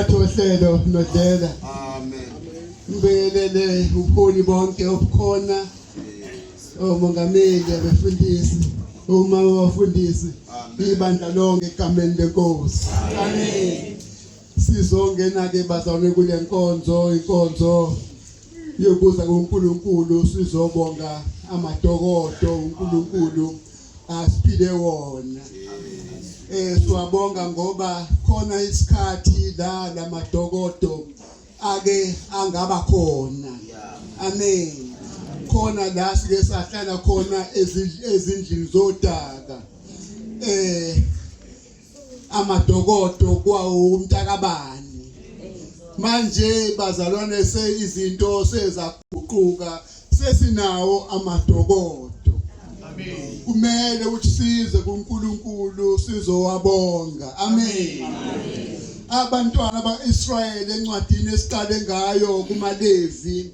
Mphathi wohlelo Nodlela. Amen. Ngibingelele ubuholi bonke obukhona. Omongameli abefundisi, omama abafundisi, ibandla lonke egameni lenkosi. Amen. Sizongena ke bazalwane kule nkonzo, inkonzo yokuza kuNkulunkulu sizobonga amadokodo uNkulunkulu asiphile wona. Siwabonga ngoba khona isikhathi la lamadokodo ake angaba khona. Amen. Khona la sike sahlala khona ezindlini zodaka. Amadokodo kwawo umntakabani. Manje bazalwane se izinto sezaguquka sesinawo amadokodo. Amen. Kumele ukuthi size kuNkulunkulu sizowabonga. Amen. Abantwana baIsrayeli encwadini esiqale ngayo kumaLevi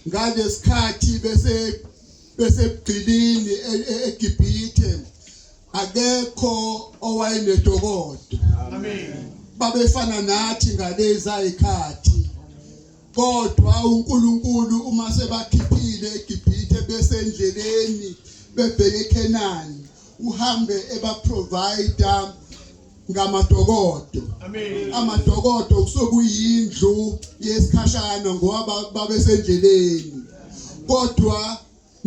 ngalesikhathi bese besebugqilini eGibhithe akekho owayenedokodo. Amen. Babefana nathi ngalezi ayikhathi. Kodwa uNkulunkulu uma sebakhiphile eGibhithe besendleleni bebheke eKhenani uhambe ebaprovide ngamadokodo. Amen. Amadokodo kusokuyindlu yesikhashana ngoba babesendleleni. Kodwa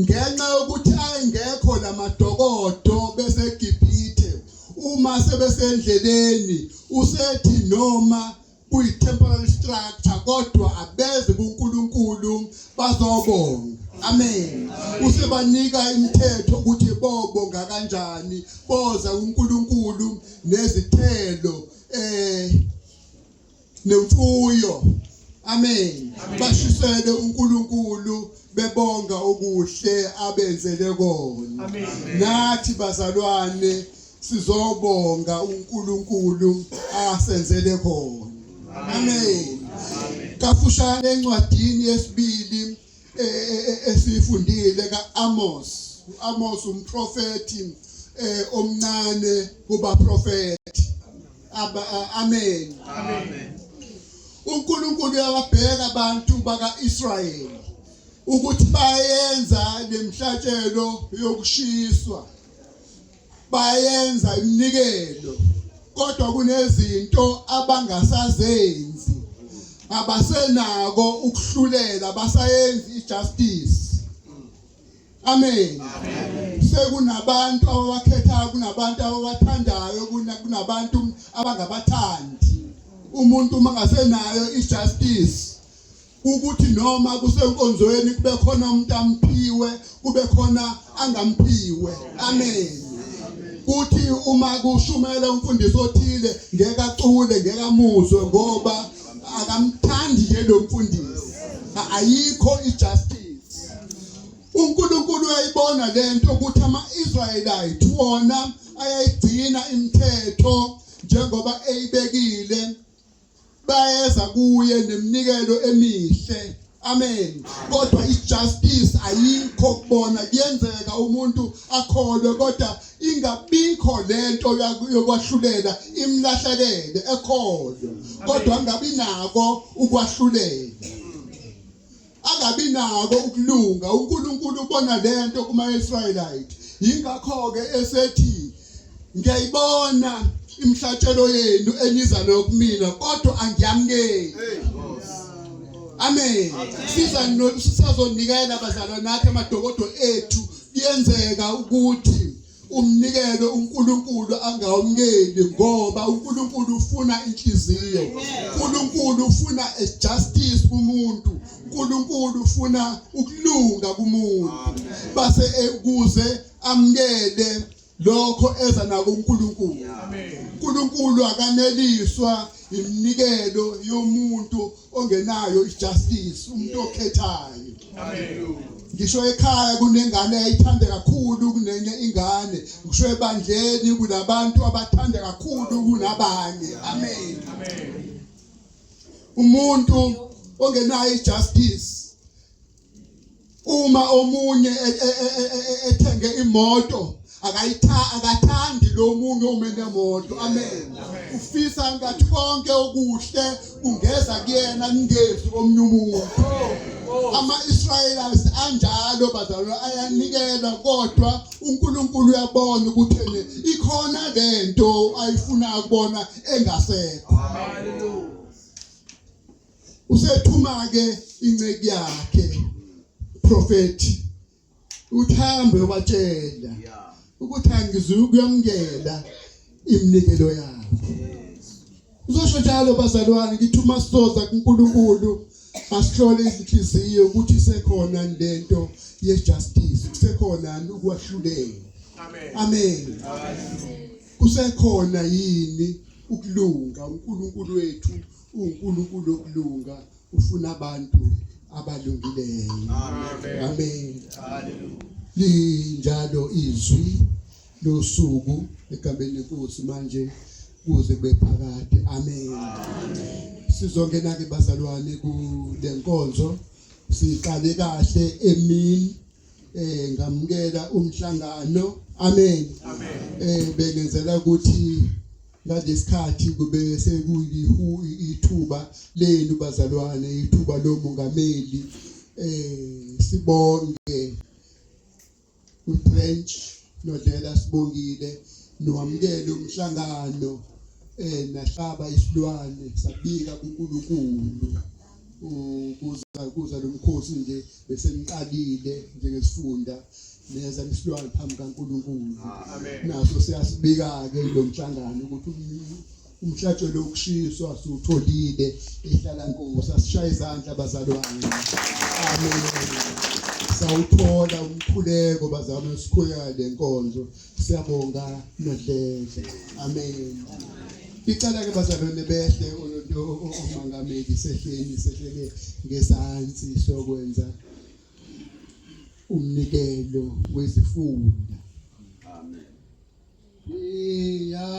ngenxa yokuthi ayengekho lamadokodo beseGibhithe uma sebesendleleni usethi noma kuyi-temporary structure kodwa abeze kuNkulunkulu bazobonga. Amen. Usebanika imithetho ukuthi bobonga kanjani, boza kuNkulunkulu nezithelo nemfuyo. Amen. Bashisele uNkulunkulu bebonga okuhle abenzele kona. Nathi bazalwane sizobonga uNkulunkulu asenzele khona. Amen. Kafushane encwadini yesibili esifundile kaAmos. uAmos umprofeti omncane kubaprofeti. Amen. Amen. uNkulunkulu uyababheka abantu bakaIsrayeli ukuthi bayenza lemhlatshelo yokushiswa, bayenza iminikelo, kodwa kunezinto abangasazenzi, abasenako ukuhlulela, abasayenzi ijustice. Amen. Sekunabantu ababakhethayo, kunabantu ababathandayo, kunabantu abangabathandi. Umuntu uma ngasenayo ijustice ukuthi noma kusenkonzweni kube khona umuntu amphiwe, kube khona angamphiwe. Amen. Kuthi uma kushumela umfundisi othile ngeke acule, ngeke amuzwe ngoba akamthandi nje lo mfundisi. Ayikho ijustice. uNkulunkulu uyayibona lento ukuthi ama-Israyelite wona ayayigcina imithetho njengoba eyibekile, bayeza kuye neminikelo emihle. Amen. Kodwa ijustice ayikho kubona. Kuyenzeka umuntu akholwe kodwa ingabikho lento yokwahlulela, imlahlekele ekholwe kodwa angabi nako ukwahlulela, angabi nako ukulunga. uNkulunkulu ubona lento kuma-Israyelite, yingakho ke esethi ngiyayibona imhlatshelo yenu eniza nayo kumina kodwa angiyamukeli. Amen. Siza sisazonikela bazalwane nathi amadokodo ethu. Kuyenzeka ukuthi umnikelo uNkulunkulu angawumukeli ngoba uNkulunkulu ufuna inhliziyo. uNkulunkulu ufuna a justice kumuntu. uNkulunkulu ufuna ukulunga kumuntu. Base ukuze amukele lokho eza nako uNkulunkulu. uNkulunkulu akaneliswa iminikelo yomuntu ongenayo ijustice, umuntu okhethayo. Ngisho ekhaya kunengane ayithanda kakhulu kunenye ingane, ngisho ebandleni kunabantu abathanda kakhulu kunabanye. Amen. Umuntu ongenayo ijustice, uma omunye ethenge imoto Akayitha akathandi lo munye uma enemoto. Amen. Ufisa ngathi konke okuhle kungeza kuyena kungezi komunye umuntu. Ama-Israyeli anjalo bazalwane ayanikela kodwa uNkulunkulu uyabona ukuthi ene ikhona lento ayifuna kubona engasekho. Usethuma ke inceku yakhe prophet uthambe ubatshela ukuthi angizukuyamukela iminikelo yabo. Uzosho njalo bazalwane ngithi uma sizoza kuNkulunkulu asihlole izinhliziyo ukuthi sekhona lento ye justice kusekhona ukwahlulela. Amen. Amen. Kusekhona yini ukulunga? uNkulunkulu wethu uNkulunkulu okulunga ufuna abantu abalungileyo. Amen. Amen. Hallelujah. Linjalo izwi losuku egameni lenkosi manje kuze kube phakade. Amen. Sizongena ke bazalwane kule nkonzo siqale kahle emini ngamukela umhlangano. Amen. Amen. Bengenzela ukuthi ngalesikhathi kube sekuyihu ithuba lenu bazalwane, ithuba lomongameli sibonge uBranch Nodlela sibongile nowamukele umhlangano nahlaba isilwane sabika kuNkulunkulu ukuza kuza lomkhosi nje bese niqalile njengesifunda neza isilwane phambi kaNkulunkulu. Amen. Naso siyasibika ke lo mhlangano ukuthi umhlatshelo wokushiswa siwutholile ehlala nkosi. Asishaye izandla bazalwane. Amen. Sawuthola umkhuleko bazalwane sikhuleka lenkonzo. Siyabonga Nodlele. Amen. Icala ke bazalwane behle omangameli sehleni sehlele ngezansi sokwenza umnikelo wezifunda. Amen. Iyabaleka.